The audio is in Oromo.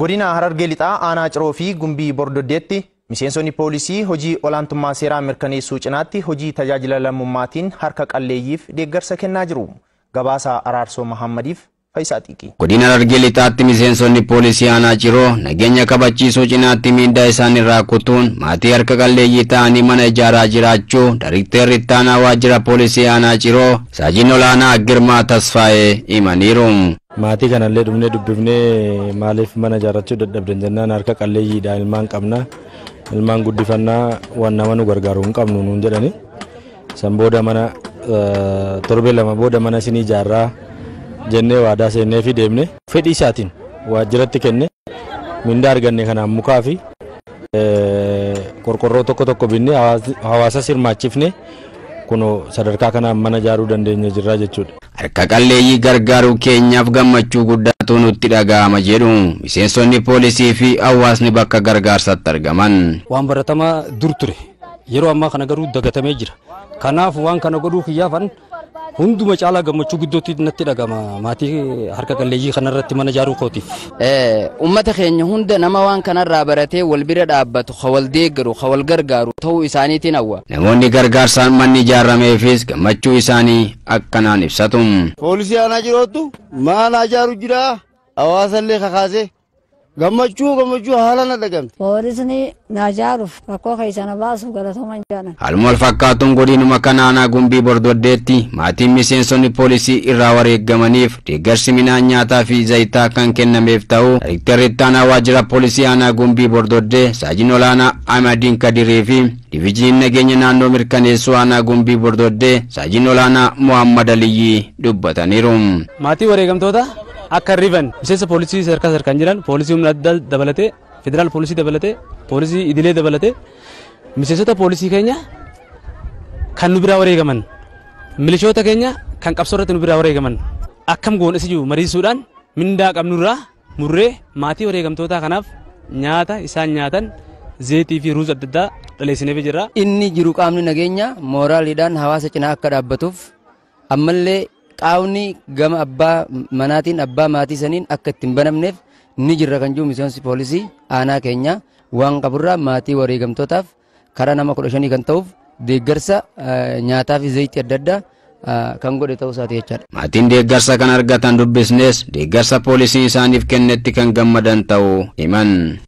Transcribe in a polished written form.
Godina Harargee Lixaa aanaa Ciroo fi Gumbii Bordoddeetti miseensonni poolisii hojii olaantummaa seeraa mirkaneessuu cinaatti hojii tajaajila lammummaatiin harka qalleeyyiif deeggarsa kennaa jiru. Gabaasa Araarsoo Mahammadiif Faayisaa Xiiqii. Godina Harargee Lixaatti miseensonni poolisii aanaa Ciroo nageenya kabachiisuu cinaatti miindaa isaan irraa kutuun maatii harka qalleeyyii ta'anii mana ijaaraa jiraachuu Daayirektarri Itti Aanaa Waajjira Poolisii Aanaa Ciroo Saajin Olaanaa Girmaa Tasfaayee himaniiru. Maatii kanallee dhufnee dubbifnee maaliif mana ijaarrachuu dadhabdan jennaan harka qalleeyyiidha, ilmaan qabna, ilmaan guddifannaa, waan nama nu gargaaru hin qabnu nuun jedhani. San booda mana torbee 2 booda mana isinii ijaarraa jennee waadaa seennee fi deemne fedhii isaatiin waajjiratti kenne. Mindaa arganne kanaan mukaa fi qorqorroo tokko tokko binnee hawaasa sirmaachifne kunoo sadarkaa kanaan mana ijaaruu dandeenya jirra jechuudha. Harka qalleeyyii gargaaruu keenyaaf gammachuu guddaatu nutti dhaga'ama jedhu miseensonni poolisii fi hawaasni bakka gargaarsaatti argaman. Waan baratamaa dur ture yeroo ammaa kana garuu dagatamee jira. Kanaaf waan kana godhuu kiyyaafan hunduma caalaa gammachuu guddootti natti dhaga'ama maatii harka qalleeyyii kanarratti mana ijaaruu kootiif. Uummata keenya hunda nama waan kanarraa baratee wal bira dhaabbatu, ka wal deeggaru, ka wal gargaaru ta'uu isaaniitiin hawwa. Namoonni gargaarsaan manni ijaarameefis gammachuu isaanii akkanaan ibsatu. Poolisii aanaa jirootu mana ijaaru jira, hawaasallee kakaasee gammachuu haala na dhagamte. Poolisni na ijaaruuf rakkoo keessa na baasuuf galatooman jaalan. Haaluma wal fakkaatuun godinuma kana aanaa Gumbii Bordoddeetti maatiin miseensonni poolisii irraa wareegamaniif deeggarsi midhaan nyaataa fi zayitaa kan kennameef ta'uu Daayirektarri Itti Aanaa Waajjira Poolisii Aanaa Gumbii Bordoddee Saajin Olaanaa Ahmadiin Kadirii fi Diviizhiniin Nageenya Naannoo Mirkaneessuu Aanaa Gumbii Bordoddee Saajin Olaanaa Muhammad Aliyyii dubbataniiru. Maatii wareegamtoota akka rivan miseensa poolisii sadarkaa sadarkaan jiran, poolisii humna addaa dabalatee, federaal poolisii dabalatee, poolisii idilee dabalatee, miseensota poolisii keenya kan nu biraa wareegaman, milishoota keenya kan qabsoo irratti nu biraa wareegaman akkam goone isa jiru mariisuudhaan mindaa qabnurraa murree maatii wareegamtootaa kanaaf nyaata isaan nyaatan zeetii fi ruuza adda addaa dhaleessineef jirra. Inni jiru qaamni nageenya mooraaliidhaan hawaasa cinaa akka dhaabbatuuf ammallee qaamni gama abbaa manaatiin abbaa maatii saniin akka ittiin banamneef ni jirra kan jiru miseensi poolisii aanaa keenya waan qaburraa maatii wareegamtootaaf karaa nama 15 kan ta'uuf deeggarsa nyaataa fi zayitii adda addaa kan godhe ta'uu isaati jechaadha. Maatiin deeggarsa kan argatan dubbisnes deeggarsa poolisiin isaaniif kennetti kan gammadan ta'uu himan.